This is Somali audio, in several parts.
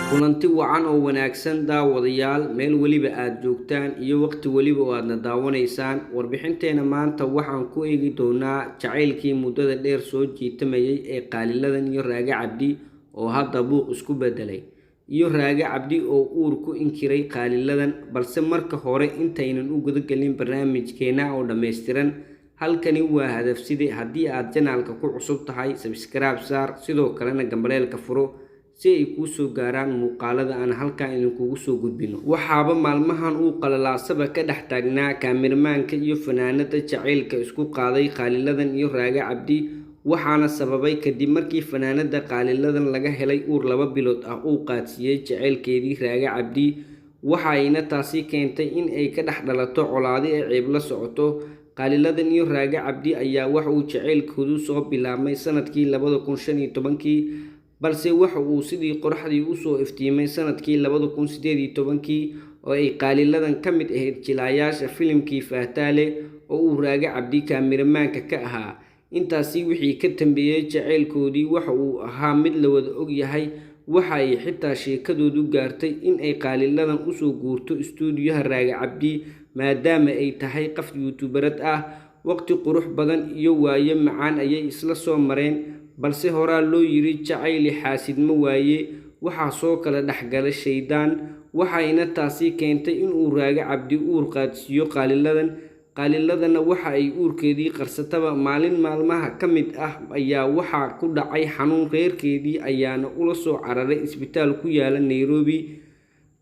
Kulanti wacan oo wanaagsan daawadayaal, meel weliba aad joogtaan iyo waqti weliba oo aadna daawanaysaan. Warbixinteena maanta waxaan ku eegi doonaa jacaylkii muddada dheer soo jiitamayay ee Qaaliladan iyo Raage Cabdi oo hadda buuq isku beddelay, iyo Raage Cabdi oo uur ku inkiray Qaaliladan. Balse marka hore, intaynan u gudagelin barnaamijkeena oo dhammaystiran, halkani waa Hadafside. Haddii aad channelka ku cusub tahay, subscribe saar, sidoo kalena gambaleelka furo si ay kuu soo gaaraan muuqaalada aan halkan idinkugu soo gudbino. Waxaaba maalmahan uu qalalaasaba ka dhex taagnaa kaamirmaanka iyo fanaanada jacaylka isku qaaday Qaaliladan iyo Raage Cabdi, waxaana sababay kadib markii fanaanada Qaaliladan laga helay uur 2 bilood ah uu qaadsiiyey jacaylkeedii Raage Cabdi. Waxayna taasi keentay in ay ka dhex dhalato colaadi ay ceeb la socoto. Qaaliladan iyo Raage Cabdi ayaa waxa uu jacaylkoodu soo bilaabmay sanadkii 2015-kii, balse waxa uu sidii qoraxdii usoo iftiimay sanadkii 2018-kii oo ay Qaaliladan ka mid ahayd jilaayaasha filimkii Faataale oo uu Raage Cabdi kaamiramaanka ka ahaa. Intaasi wixii ka dambeeyey, jacaylkoodii waxa uu ahaa mid la wada ogyahay. Waxa ay xitaa sheekadoodu gaartay in ay Qaaliladan usoo guurto istuudiyaha Raage Cabdi, maadaama ay tahay qof youtuberad ah. Waqti qurux badan iyo waayo macaan ayay isla soo mareen, balse horaa loo yiri jacayli xaasidmo waaye. Waxaa soo kala dhexgala shaydaan, waxayna taasi keentay inuu Raage Cabdi uur qaadsiiyo Qaaliladan. Qaaliladana waxa ay uurkeedii qarsataba, maalin maalmaha ka mid ah ayaa waxaa ku dhacay xanuun, reerkeedii ayaana ula soo cararay isbitaal ku yaala Nairobi.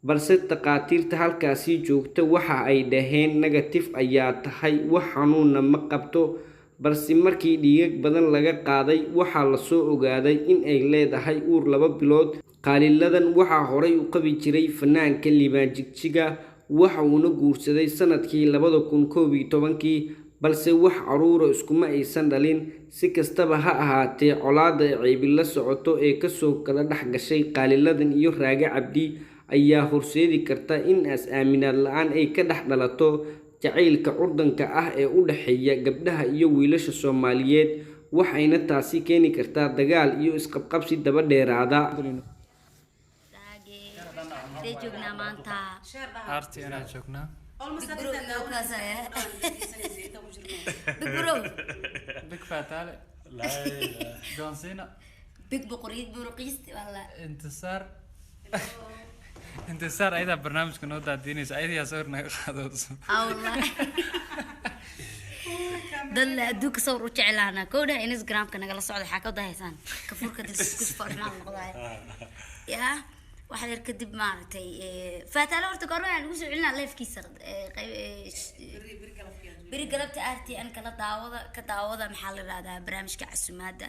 Balse takhaatiirta halkaasi joogta waxa ay dhaheen negative ayaa tahay, wax xanuunna ma qabto. Balse markii dhiigag badan laga qaaday, waxaa lasoo ogaaday in ay leedahay uur 2 bilood. Qaaliladan waxaa horay u qabi jiray fanaanka Liibaan Jigjiga, waxa uuna guursaday sanadkii 2011-kii, balse wax caruura iskuma aysan dhalin. Si kastaba ha ahaatee, colaadda ceebi la socoto ee kasoo kala dhex gashay Qaaliladan iyo Raage Cabdi ayaa horseedi karta in as aaminaad la-aan ay ka dhex dhalato jacaylka curdanka ah ee u dhexeeya gabdhaha iyo wiilasha Soomaaliyeed, waxayna taasi keeni kartaa dagaal iyo isqabqabsi daba dheeraada. Raage, intee joognaa maanta? Aarti inaan joognaa. Big bro kaasaya. Big bro. Big Fatale, John Cena. Big boqoriyad buruqiist walla. Intisaar, Intisaar ayadaa barnaamijka noo daadiinaysa, ayadayaa sawir naga qaadooso. Wallahi dad la adduunka sawir u jeclaana kowdha. Instagramka nagala socda. Waxaa ka dahaysaan kafurka diskusformaal noqdaya yaa waxa yar kadib maaragtay. Faataale horta goorma aan ugu soo celinaa leefkiisa? Beri galabta RTN kala daawada, ka daawada. Maxaa la yidhahdaa barnaamijka casumaadda?